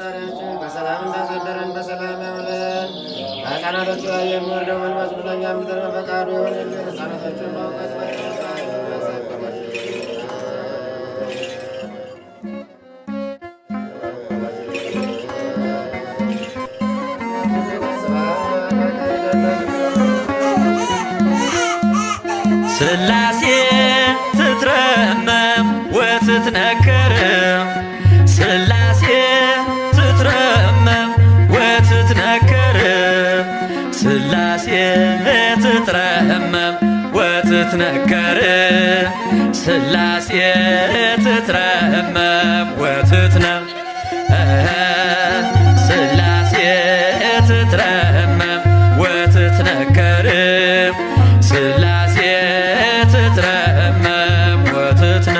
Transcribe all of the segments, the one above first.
ፈጣሪያችን በሰላም እንዳሳደረን በሰላም ያውለን። በሕፃናቶቹ ላይ የሚወርደው መንፈስ ቅዱስ ለእኛም እንዲደርስ በፈቃዱ ይሆንልን። ሕፃናቶቹን በእውቀት በጥበብ ያሳድግልን። ስላሴ ትትረመም ወትትነከር፣ ስላሴ ትትረመም ወትትነከር፣ ስላሴ ትትረመም ወትትነከር፣ ስላሴ ትትረመም ወትትነ ስላሴ ትትረመም ወትትነከር፣ ስላሴ ትትረመም ወትትነ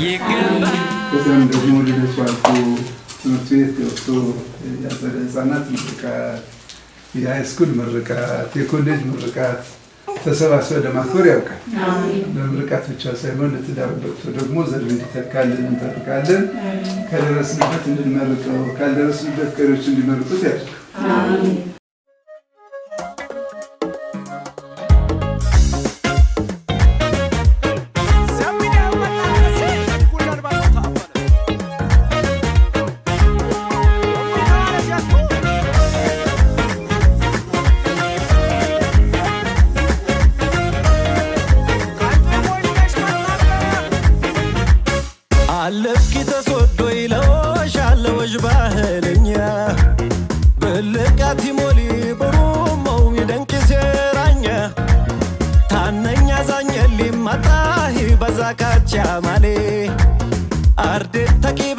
ይገባል። ከዚያም ደግሞ ልደቱ አልፎ ትምህርት ቤት ገብቶ የአጸደ ህፃናት ምርቃት፣ የ high school ምርቃት፣ የኮሌጅ ምርቃት ተሰባስበ ለማክበር ያውቃል። ለምርቃት ብቻ ሳይሆን ለትዳር በቅቶ ደግሞ ዘር እንዲተካልን እንጠብቃለን። ከደረስንበት እንድንመርቀው፣ ካልደረስንበት ቀሪዎች እንዲመርቁት ያድርግ። አለፍኪ ተሶዶ ይለወሻለወሽ ባህልኛ ብልቃት ሞሊ ብሩመው ሚደንቅ ሴራኛ ታነኛ ዛኘሊ ማጣሂ በዛካቻ ማሌ አርዴ ተቂበ